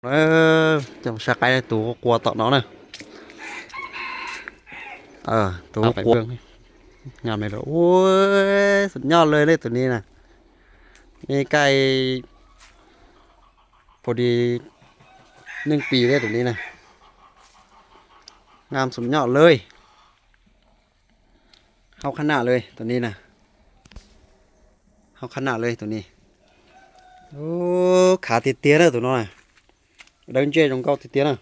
Coj sab qaib tus qua tom no na. Tus qua, ua, suv nyoj lawm li tus ni na. Nws kaij pus di neej pis li tus ni na. Nyoj suv nyoj lawm. Hauv qhab nam lawm tus ni na. Hauv qhab nam lawm tus ni. Khav tiag tiag na tus no na. Dawb ntsej zoo nkauj tiag tiag na.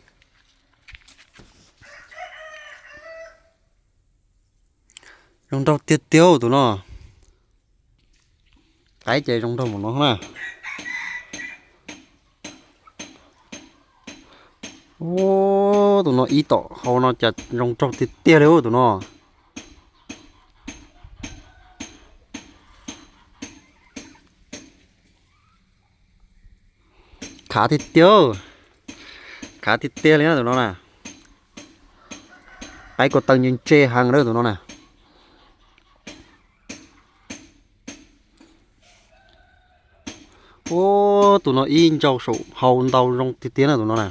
Zoo nraug tiag tiag tus no. Qaib ces zoo nraug npaum no na. Tus no ib tom hau no cas zoo nraug tiag tiag li tus no. Khav tiag tiag. Khav tiag tiag li na tus no na. Qaib ko taw ntse ntse heev na tus no na. Tus no ib ntsau saum hau ntau zoo tiag tiag na tus no na.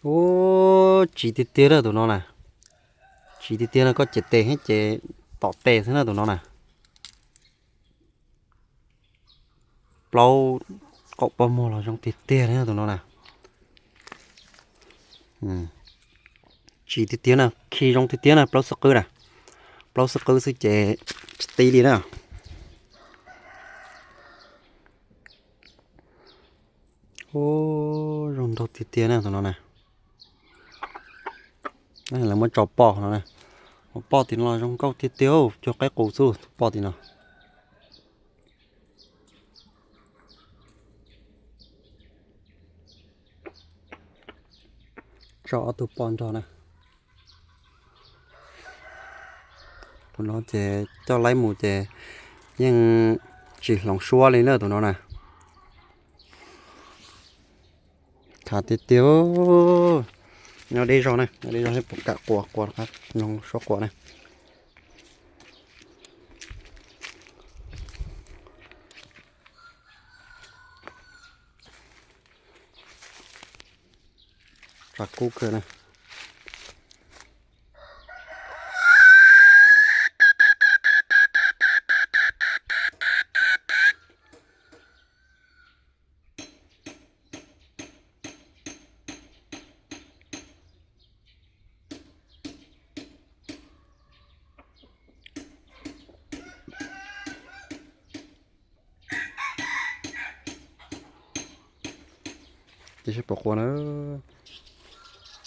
Ub, tsiv tiag tiag na tus no na. Tsiv tiag tiag no, koj ciam tes thiab ces tom tes xwb na tus no na. Plaub qaum pob muag los zoo tiag tiag li tus no na. Tsiv tiag tiag na, khi zoo tiag tiag na, plaub xub qwb na. Plaub xub qwb xwb ces tsis tib li na. Ub, zoo nraug tiag tiag na tus no na. Lawv muab tso poj no na. Poj tim no los zoo nkauj tiag tiag, cuag qaib qus xwb tus poj tim no. Tso ob tug poj nrog na. Tus no ces coj laib mus ces yeej tsis hloov suab li na tus no na. Khav tiag tiag. Nyob deb zog na, nyob deb zog seb puas kam qua, qua, suab qua na. Tsa kub kawg na. Ces seb puas qua na.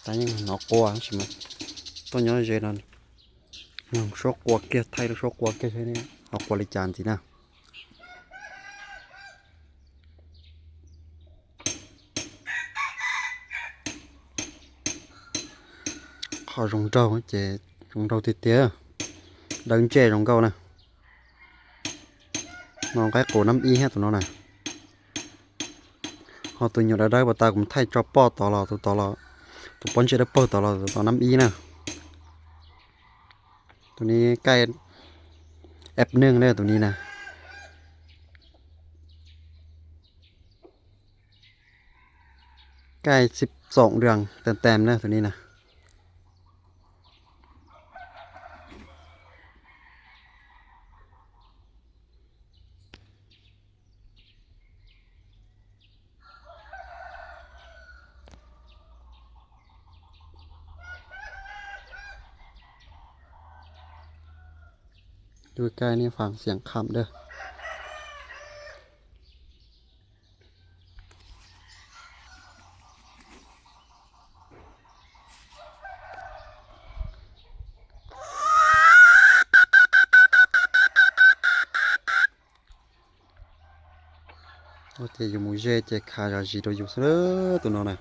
Tab yeej hnov qua tab sis mas tuaj nyob ze no, nug suab qua kiag, thaij lub suab qua kiag seb ho qua li cas ntxiv na. Qhov zoo nraug ces zoo nraug tiag tiag, dawb ntsej zoo nkauj na. No qaib qus nab ib thiab tus no na. Ho tus nyuam dawb dawb puas tas kuv thaij tso poj tod los tus tod los, tus pob ntseg dawb paug tod los tus tod nab ib na. Tus ni kaij eb neeg na tus ni na. Kaij xib txoom dua tes tes na tus ni na. Tus kaij niaj fam xiam kham dawb. Ces yus mus ze ces khav zam zis rau yus xwb tus no na.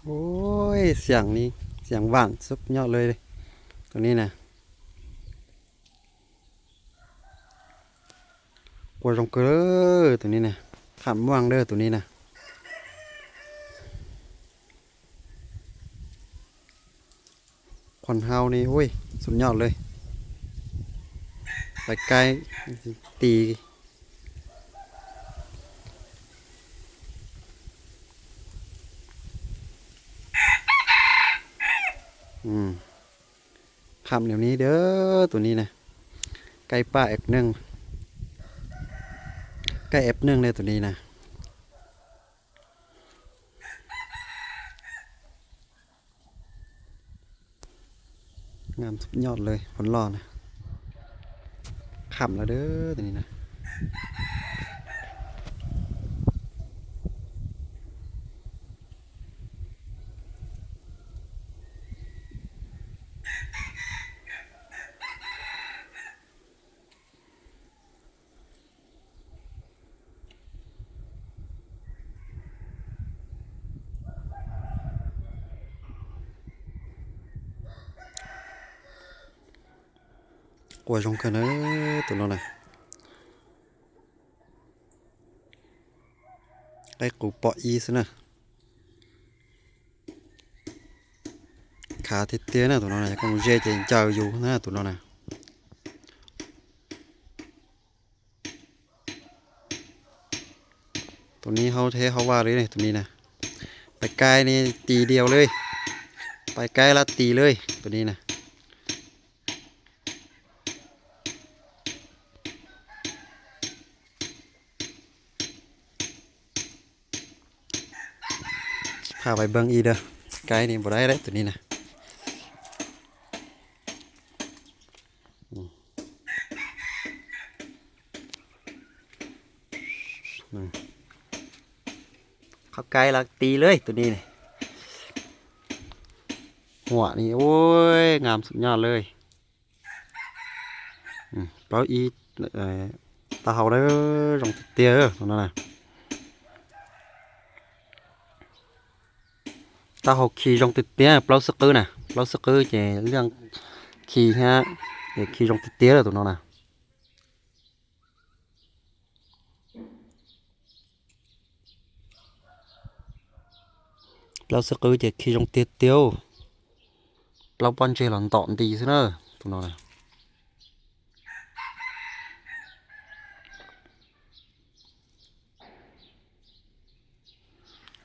Ua xiam li. Xiam vam xub nyoj lawm tus ni na. Qua zoo kawg tus ni na. Kham muaj lawm tus ni na. Khuam hau ni ui, xub nyoj lawm. Pais kaib tis. Kham niam ni dab tus ni na. Kaib paj ev neej. Kaib ev neej li tus ni na. Nyoj lawm, phoov loj na. Kham lawm dab tus ni na. Qua zoo kawg na tus no na. Qaib qus pom ib xwb na. Khav tiag tiag na tus no na, yog koj mus ze ces ncaws yus na tus no na. Tus ni hau thiab hau vaj li tus ni na. Pais kaib ni tis diaus li. Pais kaib lab tis li tus ni na. Phaj pais npeeg ib dab, kaib ni npaum dab tus ni na. Qhov kaib lab tis li tus ni na. Huam ni ua, ngam xub nyoj lawm. Plaub ib, taub hau zoo tiag tiag tus no na. Taub hau khi zoo tiag tiag, plaub xub qwb na, plaub xub qwb ces liaj khi thiab, ces khi zoo tiag tiag tus no na. Plaub xub qwb ces khi zoo tiag tiag. Plaub pob ntseg los ntom nti xwb na, tus no na.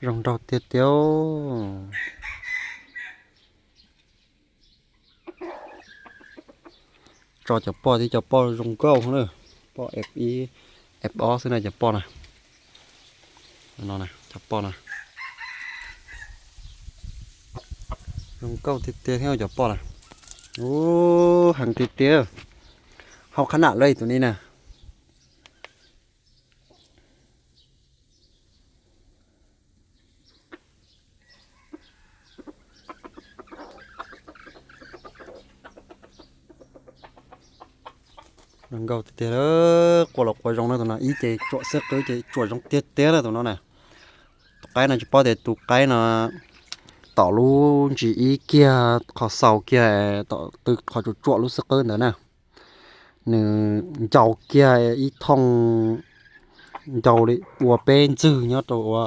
Zoo nraug tiag tiag. Tso cov poj thiab cov poj zoo nkauj na. Poj ib, ib ob xwb na cov poj na. No, cov poj na. Zoo nkauj tiag tiag thiab cov poj na. Ub, heev tiag tiag. Hau qhab nam lawm tus ni na. Zoo nkauj tiag tiag, qua los qua zoo na tus no, ib ces tsuam xub qwb ces tsuam zoo tiag tiag na tus no na. Tus qaib no tsis paub tias tus qaib no tom lub ntsis ib kiag qhov xaus kiag, tom qhov tsuam tsuam lub xub qwb ntawd na. Nws ncau kiag ib thooj ncau li ua peb ntxwg nyob rau, ua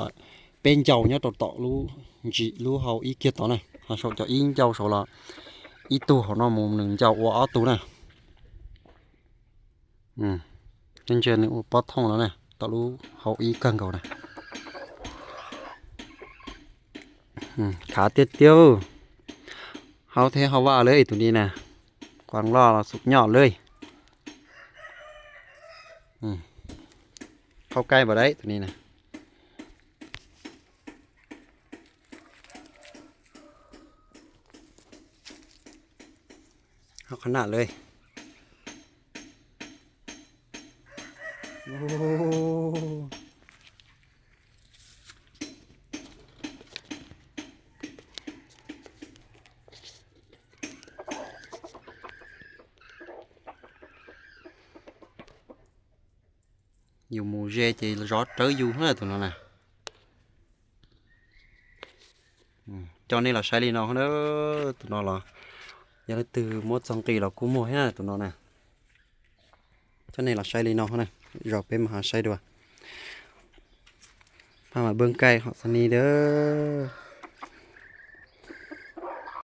peb ncau nyob rau tom lub ntsis lub hau ib kiag tod na, ho saum cov ib ncau saud los ib tug hauv no mus nws ncau ua ob tug na. Ntsia nws ua pob thooj no na, tom lub hau ib kawg nkaus na. Khav tiag tiag. Hau thiab hau vaj lawm tus ni na. Quas loj los xub nyoj lawm. Hau kaib npaum dab tus ni na. Hau qhab nam lawm. Yus mus ze ces zov rawv yus na tus no na. Coj nej los saib li no na, tus no los yog leej twg muab txog nqi los kuj muag thiab na tus no na. Coj nej los saib li no na, zaum peb mam ho saib dua. Pha mas bơ̆ nkaij hom xas ni dawb.